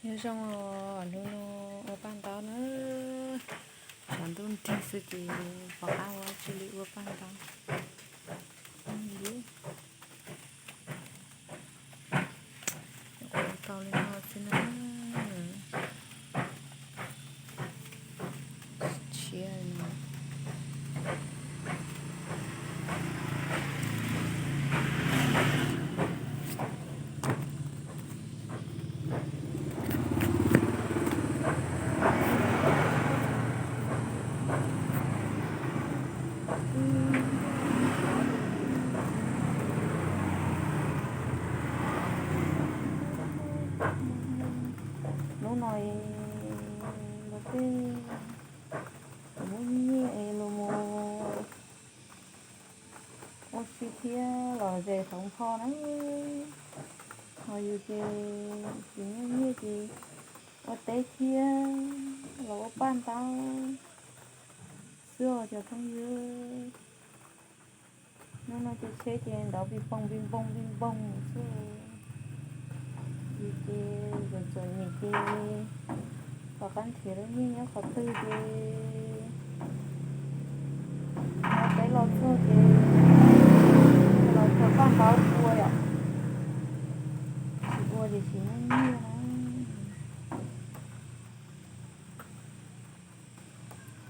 Nyob zoo os, hnub no ua paj ntaub na. Tshav ntuj nrig xwb ces pom qab ua tsis li ua paj ntaub. Ua tau li no xwb na. Tshiab no. Hnub no los tej muaj nyiaj es los mus ua si thiab los zes hauv npho na. Ho yus ces tsis muaj nyiaj ces ua teb thiab los ua paj ntaub xwb os cov phooj ywg. Hnub no ces tsheb ces nrov pis poog pis poog pis poog xwb. Yus ces txom txom nyem ces tom qab nrhiav lub nyiaj nyob qhov twg ces nyob peb los txog ces los txog paj ntaub ua yom. Tsis ua ces tsis muaj nyiaj na.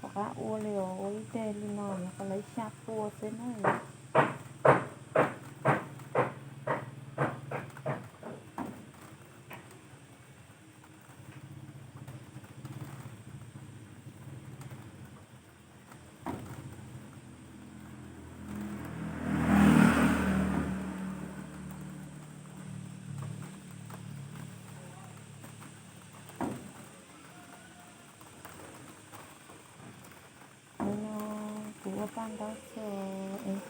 Tom qab ua li os, ua ib teg li no yuav qhov lawv xya pua xwb na. Hnub no kuv ua paj ntaub txog es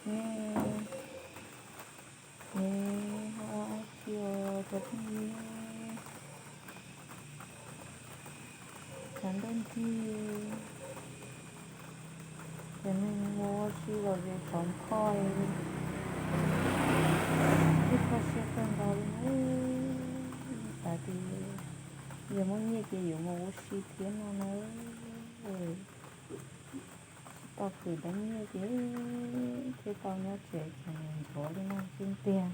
nej, es ho ua dab tsi os cov phooj ywg? Tshav ntuj nrig, cov neeg mus ua si los zes hauv npho, ib qho siab kawg nkaus li. Xav tias yog muaj nyiaj ces yuav mus ua si thiab no na. Tsis tau khwv tau nyiaj ces thiaj tau nyob tsev ces ntxuav li no xwb tiag.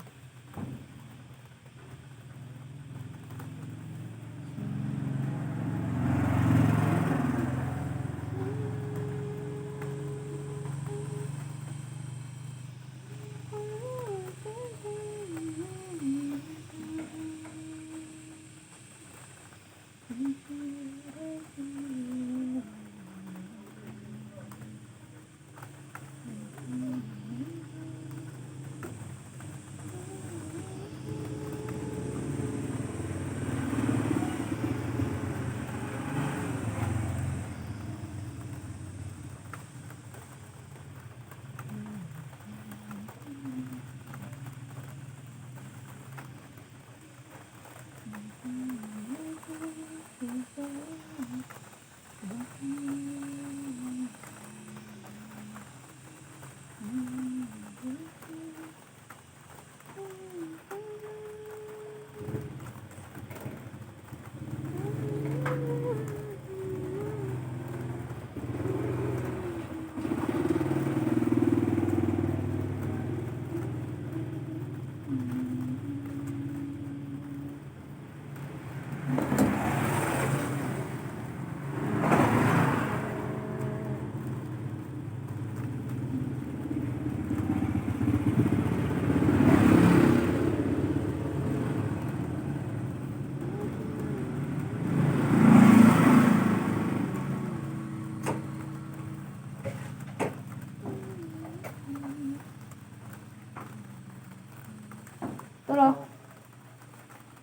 Tuaj los,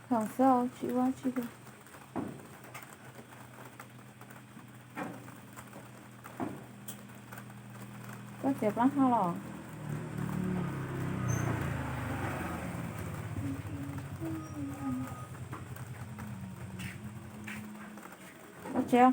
khoom xwb tsis ua tsi li. Koj txiav plaub hau los? Koj txiav.